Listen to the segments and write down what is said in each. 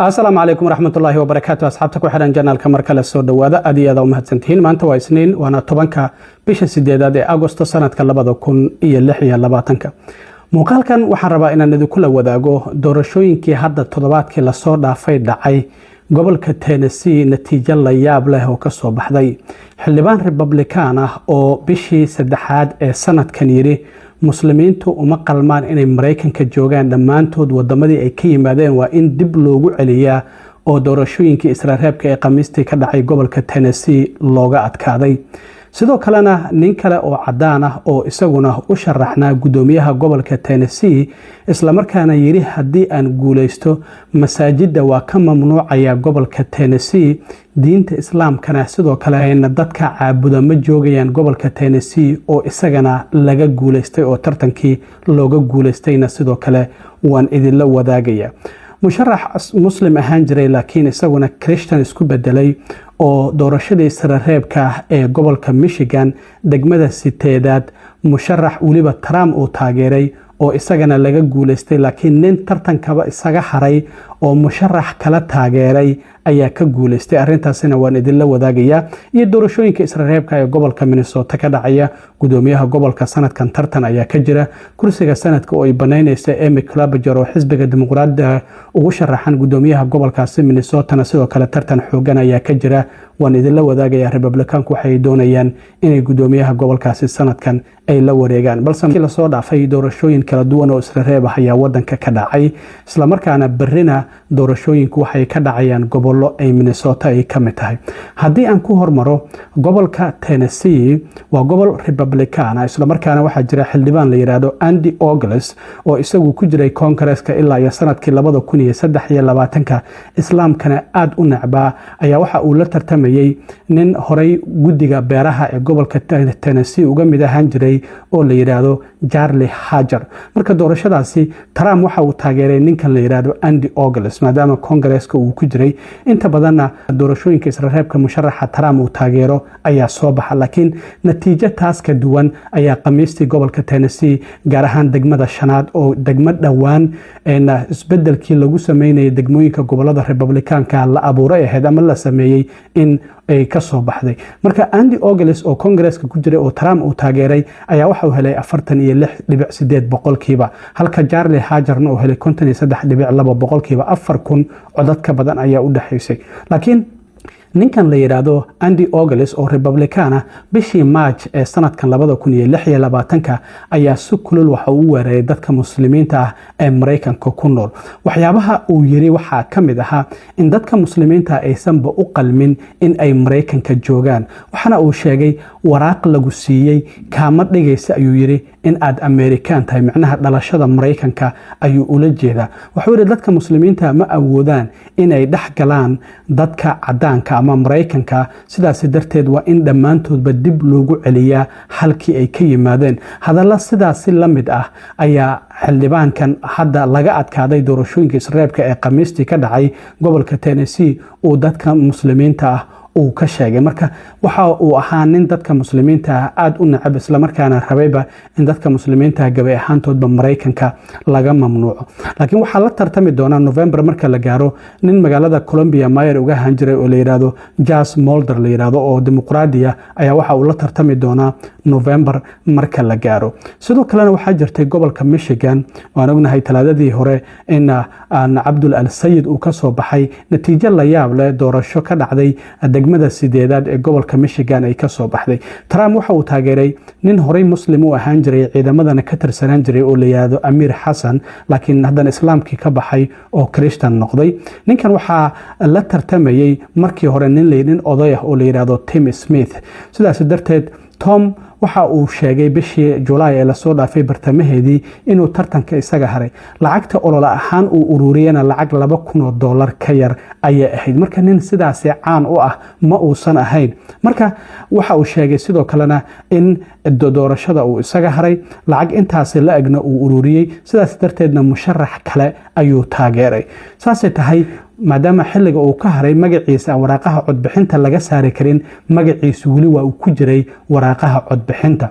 Asalaamu calaykum waraxmatullaahi wabarakaatu. Asxaabta ku xihan channelka, mar kale soo dhowaada. Aad iyo aad u mahadsantihiin. Maanta waa Isniin, waana 10-ka bisha 8aad ee Agosto, sanadka 2026-ka. Muuqaalkan waxaan rabaa inaan idinkula wadaago doorashooyinkii hadda toddobaadkii lasoo dhaafay dhacay gobolka Tennessee, natiijo la yaab leh oo kasoo baxday. Xildhibaan Republican ah oo bishii saddexaad ee sanadkan yidhi Muslimiintu uma qalmaan inay Maraykanka joogaan, dhammaantood wadamadii ay ka yimaadeen waa in dib loogu celiyaa, oo doorashooyinkii israreebka ee Khamiistii ka dhacay gobolka Tennessee looga adkaaday. Sidoo kalena nin kale oo cadaan ah oo isaguna u sharaxnaa guddoomiyaha gobolka Tennessee, islamarkaana yidhi haddii aan guuleysto masaajidda waa ka mamnuucaya gobolka Tennessee, diinta Islaamkana sidoo kale ayna dadka caabuda ma joogayaan gobolka Tennessee, oo isagana laga guuleystay oo tartankii looga guuleystayna sidoo kale waan idinla wadaagaya. Musharax Muslim ahaan jiray laakiin isaguna Christian isku bedelay oo doorashadii sarareebka ah ee gobolka Michigan degmada 8aad, musharax weliba Trump uu taageeray, oo isagana laga guuleystay, laakiin nin tartankaba isaga haray oo musharax kala taageeray ayaa ka guuleystay. Arintaasina waan idinla wadaagayaa, iyo doorashooyinka israreebka ee gobolka Minnesota ka dhacaya. Gudoomiyaha gobolka sanadkan tartan ayaa ka jira. Kursiga sanadka oo ay banaynaysa Amy Klobuchar oo xisbiga Dimuqraadiga ugu sharaxan gudoomiyaha gobolkaasi Minnesotana sidoo kale tartan xoogan ayaa ka jira. Waan idinla wadaagaya Republikaanku waxay doonayaan inay gudoomiyaha gobolkaasi sanadkan ay la wareegaan. Balse lasoo dhaafay doorashooyin kala duwan oo israreeb ah ayaa wadanka ka dhacay, islamarkaana berrina doorashooyinku waxay ka dhacayaan gobollo ay Minnesota ay ka mid tahay. Haddii aan ku hormaro gobolka Tennessee, waa gobol Republican ah, islamarkaana waxaa jira xildhibaan la yidhaahdo Andy Ogles oo isagu ku jiray Koongareeska ilaa iyo sanadkii 2023-ka, Islaamkana aada u necbaa, ayaa waxa uu la tartamayey nin horey guddiga beeraha ee gobolka Tennessee uga mid ahaan jiray oo la yidhaahdo Charlie Hajar. Marka doorashadaasi Trump waxa uu taageeray ninkan la yidhaahdo Andy Ogles, maadaama Koongareeska uu ku jiray. Inta badanna doorashooyinka israreebka musharaxa Trump uu taageero ayaa soo baxa, laakiin natiijo taas ka duwan ayaa Khamiistii gobolka Tennessee, gaar ahaan degmada shanaad oo degmo dhowaan isbedelkii lagu sameynayay degmooyinka gobolada Republikaanka la abuuray ahayd ama la sameeyey, in ay ka soo baxday. Marka Andy Ogles oo Kongareeska ku jiray oo Trump uu taageeray ayaa waxa uu helay 46.8%, halka Charlie Hajarna uu helay 53.2%. 4,000 codad ka badan ayaa u dhexaysay. Laakiin ninkan la yidhaahdo Andy Ogles oo Republican ah, bishii March ee sanadkan 2026-ka ayaa si kulul waxa uu weeraray dadka Muslimiinta ah ee Maraykanka ku nool. Waxyaabaha uu yiri waxaa ka mid ahaa in dadka Muslimiinta aysanba u qalmin in ay Maraykanka joogaan, waxaana uu sheegay waraaq lagu siiyey kaama dhigaysa, ayuu yiri, in aad Amerikaan tahay. Micnaha dhalashada Maraykanka ayuu ula jeedaa. Wuxuu yidhi dadka Muslimiinta ma awoodaan inay dhex galaan dadka cadaanka ama Maraykanka, sidaas darteed waa in dhammaantoodba dib loogu celiyaa halkii ay ka yimaadeen. Hadalla sidaasi la mid ah ayaa xildhibaankan hadda laga adkaaday doorashooyinka isreebka ee Khamiistii ka dhacay gobolka Tennessee uu dadka Muslimiinta ah uu ka sheegay. Marka waxa uu ahaa nin dadka Muslimiinta ah aada u necab, islamarkaana rabayba in dadka Muslimiinta ah gabay ahaantoodba Maraykanka laga mamnuuco. Laakiin waxaa la tartami doonaa November marka la gaaro nin magaalada Columbia mayor uga ahaan jiray oo la yidhaahdo Jas Molder la yidhaahdo oo Dimuqraadiya ayaa waxa uu la tartami doonaa November marka la gaaro. Sidoo kalena waxaa jirtay gobolka Michigan, waan ognahay Talaadadii hore in Cabdul Al Sayid uu ka soo baxay natiijo la yaab leh, doorasho ka dhacday degmada 8aad ee gobolka Michigan ay kasoo baxday. Trump waxa uu taageeray nin horey Muslim u ahaan jiray, ciidamadana ka tirsanaan jiray oo la yidhaahdo Amiir Xasan, laakiin haddana Islaamkii ka baxay oo Christian noqday. Ninkan waxaa la tartamayey markii hore nin oday ah oo la yidhaahdo Tim Smith. Sidaas darteed Tom waxa uu sheegay bishii Julaay ee lasoo dhaafay bartamaheedii inuu tartanka isaga haray. Lacagta olole ahaan uu ururiyana lacag $2,000 ka yar ayay ahayd. Marka nin sidaasi caan u ah ma uusan ahayn. Marka waxa uu sheegay sidoo kalena in doorashada uu isaga haray, lacag intaasi la egna uu ururiyey, sidaas darteedna musharax kale ayuu taageeray. Saasay tahay, maadaama xilliga uu ka haray magaciisa aan waraaqaha codbixinta laga saari karin, magaciisu weli waa uu ku jiray waraaqaha codbixinta.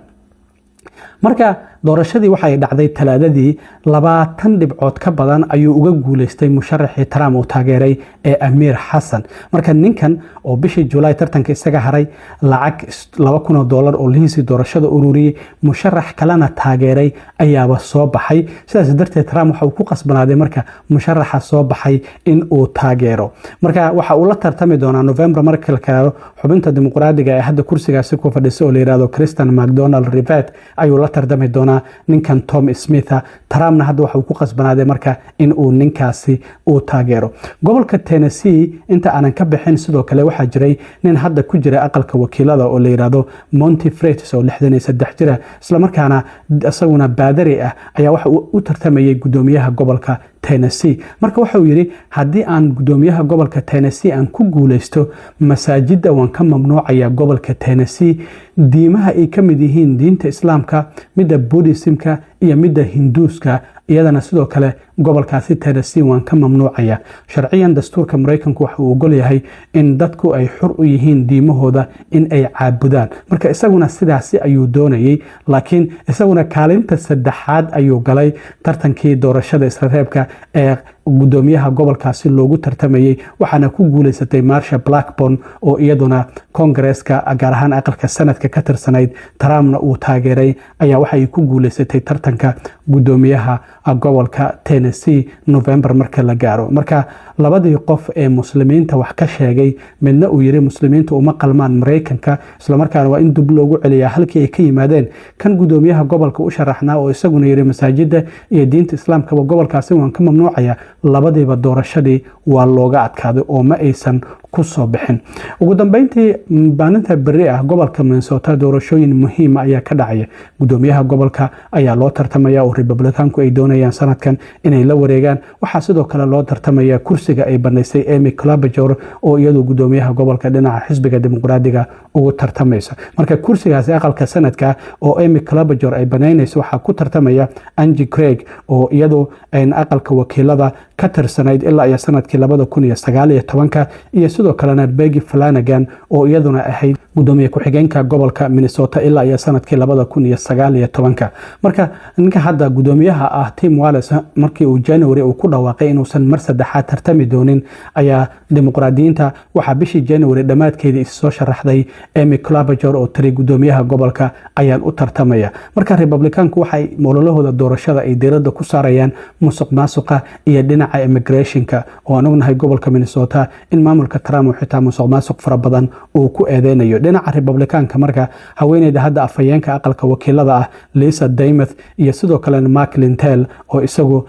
Marka doorashadii waxay dhacday Talaadadii. 20 dhibcood ka badan ayuu uga guuleystay musharaxii Trump uu taageeray ee Amiir Xasan. Marka ninkan oo bishii Julaay tartanka isaga haray, lacag $2,000 oo lihiisii doorashada ururiyey, musharax kalena taageeray, ayaaba soo baxay. Sidaas darteed Trump waxa uu ku qasbanaaday marka musharaxa soo baxay in uu taageero. Marka waxa uu la tartami doonaa November marka la kalaado xubinta Dimuqraadiga ee hadda kursigaasi ku fadhisa oo la yirahdo Kristen McDonald Rivet ayuu la tartami doonaa ninkan Tom Smith. Trumpna hadda waxa uu ku qasbanaaday marka in uu ninkaasi uu taageero. Gobolka Tennessee inta aanan ka bixin, sidoo kale waxaa jiray nin hadda ku jira aqalka wakiilada oo la yiraahdo Monty Freitas oo 63 jira, islamarkaana isaguna baadari ah, ayaa waxa uu u tartamayay gudoomiyaha gobolka Tennessee. Marka waxa uu yidhi, haddii aan gudoomiyaha gobolka Tennessee aan ku guuleysto, masaajidda waan ka mamnuucaya gobolka Tennessee, diimaha ay ka mid yihiin diinta Islaamka, midda Buddhismka iyo midda Hinduuska iyadana sidoo kale gobolkaasi Tennessee waan ka mamnuucaya. Sharciyan dastuurka Maraykanku waxa uu ogol yahay in dadku ay xur u yihiin diimahooda in ay caabudaan. Marka isaguna sidaasi ayuu doonayay, laakiin isaguna kaalinta saddexaad ayuu galay tartankii doorashada israreebka ee gudoomiyaha gobolkaasi loogu tartamayay, waxaana ku guuleysatay Marsha Blackburn oo iyaduna Kongareeska, gaar ahaan aqalka Senate-ka ka tirsanayd, Trumpna uu taageeray, ayaa waxay ku guuleysatay tartanka gudoomiyaha gobolka Tennessee November marka la gaaro. Marka labadii qof ee Muslimiinta wax ka sheegay, midna uu yiri Muslimiinta uma qalmaan Maraykanka, islamarkaana waa in dib loogu celiyaa halkii ay ka yimaadeen, kan gudoomiyaha gobolka u sharaxnaa oo isaguna yiri masaajida iyo diinta Islaamkaba gobolkaasi waan ka mamnuucaya, labadiiba doorashadii waa looga adkaaday oo ma aysan ku soo bixin. Ugu dambeyntii, maalinta beri ah gobolka Minnesota doorashooyin muhiima ayaa ka dhacaya. Gudoomiyaha gobolka ayaa loo tartamaya oo Republikaanku ay doonayaan sanadkan inay la wareegaan. Waxaa sidoo kale loo tartamaya kursiga ay banaysay Amy Klobuchar oo iyadu gudoomiyaha gobolka dhinaca xisbiga Dimuqraadiga ugu tartamaysa. Marka kursigaasi aqalka Senate-ka oo Amy Klobuchar ay banaynayso waxaa ku tartamaya Angie Craig oo iyadu aqalka wakiilada ka tirsanayd ilaa iyo sanadkii 2019-ka, iyo sidoo kalena Peggy Flanagan oo iyaduna ahayd gudoomiye ku-xigeenka gobolka Minnesota ilaa iyo sanadkii 2019-ka. Marka ninka hadda gudoomiyaha ah, Tim Walz, markii uu January uu ku dhawaaqay inuusan mar saddexaad tartami doonin, ayaa Dimuqraadiyiinta waxaa bishii January dhammaadkeedii is soo sharaxday Amy Klobuchar oo tiri gudoomiyaha gobolka ayaan u tartamaya. Marka Republikaanku waxay ololahooda doorashada ay diiradda ku saarayaan musuq maasuqa iyo dhinaca immigrationka, oo aan ognahay gobolka Minnesota in maamulka Trump uu xitaa musuq maasuq fara badan uu ku eedeynayo. Dhinaca Republikaanka marka haweeneyda hadda afhayeenka aqalka wakiilada ah, Lisa Demuth, iyo sidoo kale Mark Lindell oo isagu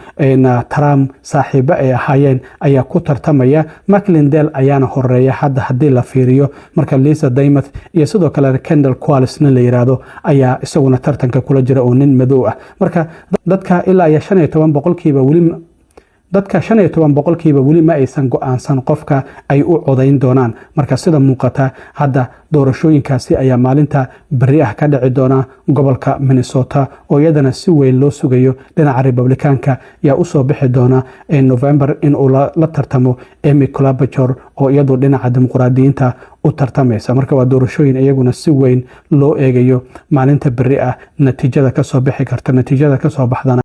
Trump saaxiibo ay ahaayeen ayaa ku tartamaya. Mark Lindell ayaana horeeya hadda haddii la fiiriyo. Marka Lisa Demuth iyo sidoo kale Kendall Qualls nin la yiraahdo ayaa isaguna tartanka kula jira oo nin madow ah. Marka dadka ilaa iyo 15% weli, dadka 15% weli ma aysan go-aansan qofka ay u codayn doonaan. Marka sida muuqata hadda doorashooyinkaasi ayaa maalinta beri ah ka dhici doona gobolka Minnesota oo iyadana si weyn loo sugayo. Dhinaca Republikaanka yaa usoo bixi doona November inuu la tartamo Amy Klobuchar oo iyadu dhinaca Dimuqraadiyiinta u tartamaysa? Marka waa doorashooyin iyaguna si weyn loo eegayo maalinta beri ah natiijada kasoo bixi karta, natiijada kasoo baxdana.